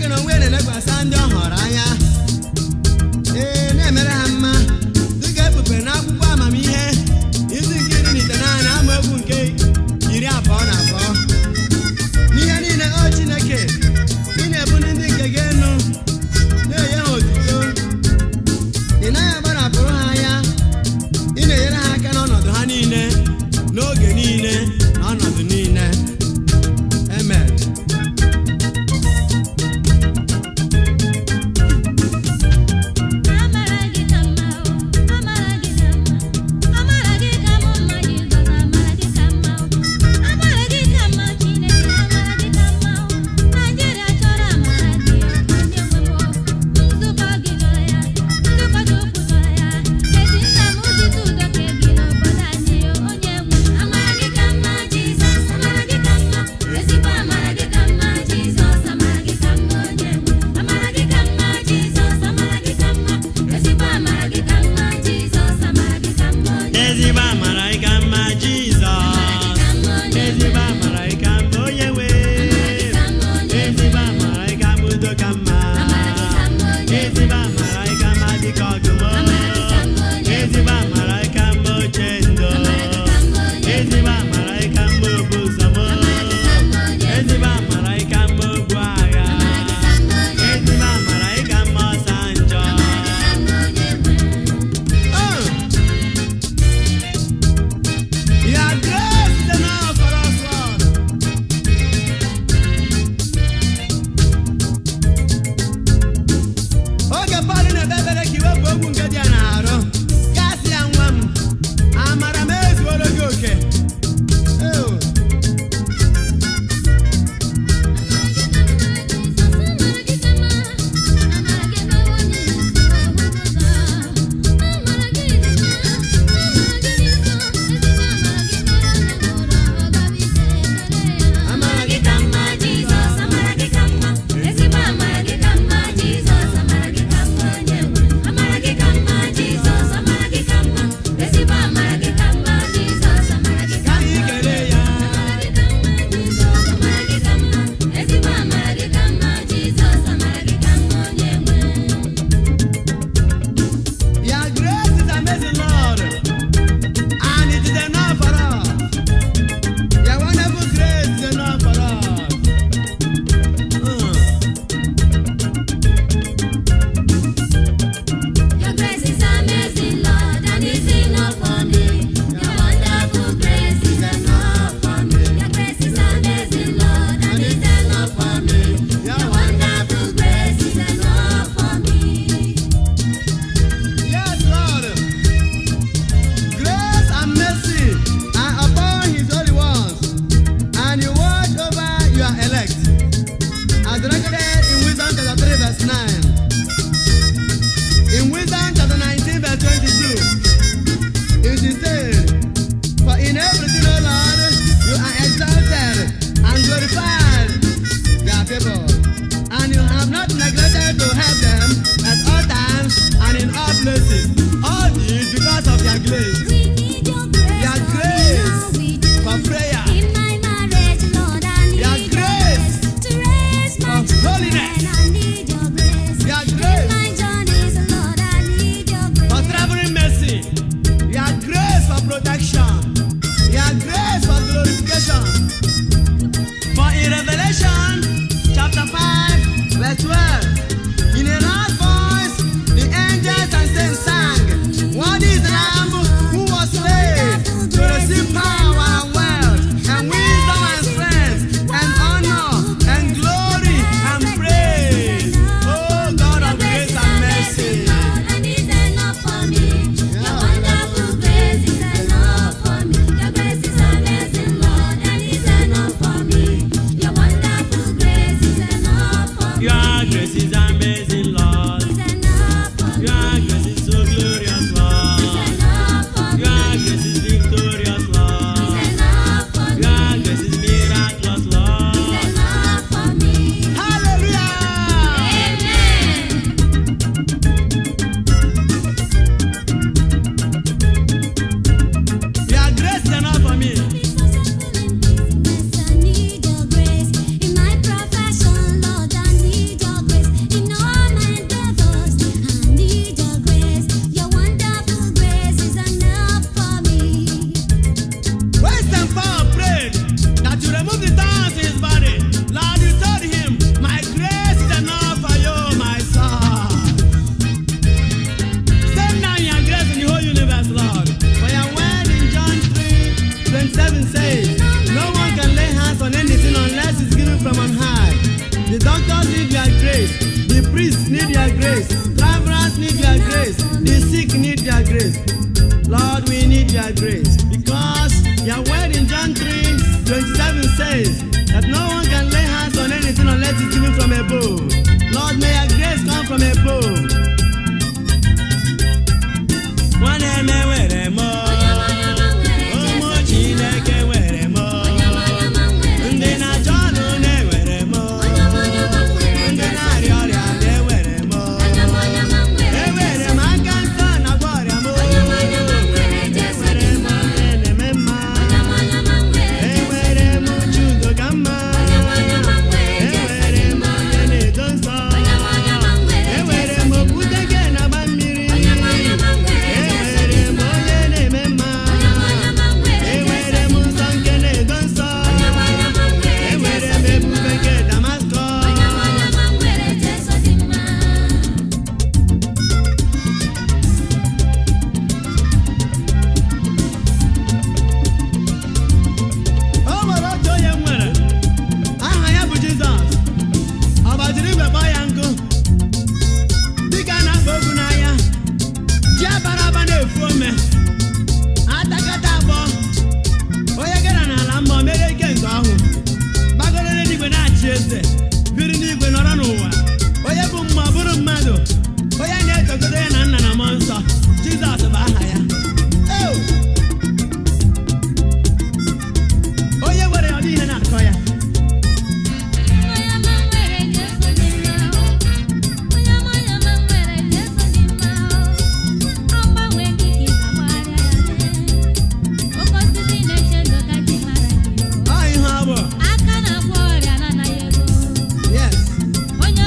Chineke na onwe ya na-elekwasị ndị ọ hụrụ anya, ee, na-emere ha mma, dịka ekpupere n'akwụkwọ Amamihe isi nke 19, amaokwu nke 22. N'ihe niile, o Chineke, ị na-ebuli ndị nke gị elu, na-enye ha otuto. Ị naghị agbarapụrụ ha anya. Ị na-enyere ha aka n'ọnọdụ ha niile, n'oge niile na ọnọdụ niile. Amen. Amara gị ka mma o, amara gị ka mma, amara gị ka mụ mma, Jizọs, amara gị ka mma o, amara gị ka mma, Chineke, amara gị ka mma o. Naịjirịa chọrọ amara gị, onye nwe m o. Nzukọ gị chọrọ ya, nzukọ gị ukwu chọrọ ya. Ezi nna m, zite udo ke gị n'obodo anyị, onye nwe m. Amara gị ka mma, Jizọs, amara gị ka mma, ezigbo amara gị ka mma, Jizọs, amara gị ka mma, onye nwe. Amara gị ka mma, Jizọs, amara gị ka mma, ezigbo amara gị ka mma, Jizọs, amara gị ka mma, onye nwe. Ezigbo amara gị ka mma, Jizọs. Ezigbo amara gị ka mma, onye nwe. Ezigbo amara gị ka mma, udo ka mma. Ezigbo amara gị ka mma, dịka ọdụm. Ezigbo amara gị ka mma, oche ndo. Ezigbo amara gị ka mma, obu ụzọ m. Ezigbo amara gị ka mma, obu agha. Ezigbo amara gị ka mma, ọsa njọ. Oh! Your grace is enough for us, Lord. Oge Pọl na-ekpe ekpere ka iwepụ ogwu nke dị ya n'arụ, gasị ya, "Nwa m, amara m ezuoro gị oke." Oh. Amara gị ka mma, Jizọs, amara gị ka mma, ezigbo amara gị ka mma, Jizọs, amara gị ka mma, onye nwe. Amara gị ka mma, Jizọs, amara gị ka mma, ezigbo amara gị ka mma, Jizọs, amara gị Ka ka anyị mma. kelee ya. Amara gị ka mma, Jizọs, amara gị ka mma, ezigbo amara gị ka mma, Jizọs, amara gị ka mma, onye nwe. Your grace is amazing, Lord, and it is enough for us. Your wonderful grace is enough for us. Your grace is amazing, Lord, and it's enough for me. Your wonderful grace is enough for me. Your grace is amazing, Lord, and it's enough for me. Your wonderful grace is enough for me. Yes, Lord. Grace and mercy are upon his holy ones, and you watch over your elect. As recorded in Wisdom chapter 3, verse 9. In Wisdom chapter 19, verse 22, it is said, "For in everything, O Lord, you are exalted and glorified your people, and you have not neglected to help them at all times and in all places. All this because of your grace." We need your grace, Your Lord, grace now we do. for prayer. In my marriage, Lord, I need Your your grace grace to raise my for holiness. children. I need your grace. Your In grace my journeys, Lord, I need your grace. for traveling mercy. Your grace for protection. Your grace for glorification. For in Revelation chapter 5, verse 12, in a loud voice, the angels and saints sang, "Worthy is the Lamb who was slain to receive power and wealth and wisdom and strength and honor and glory and praise." Oh God Your of grace grace is and amazing, mercy. Lord, and it's enough for me. Your wonderful grace is enough for me. Your grace is amazing, Lord, and it's enough for me. Your wonderful grace is enough for me. Your grace is amazing, Lord. It's enough for me. Your grace is so glorious, It's Lord. enough for me. Your grace is victorious, Lord. It's enough for me. Your grace is miraculous, Lord. It's enough for me. Hallelujah! Amen. Your grace is enough for me. Be successful in business, I need your grace. In my profession, Lord, I need your The priests need your grace. Travelers need your grace. The sick need your grace. Lord, we need your grace, because your word in John 3:27 says that no one can lay hands on anything unless it's given from above.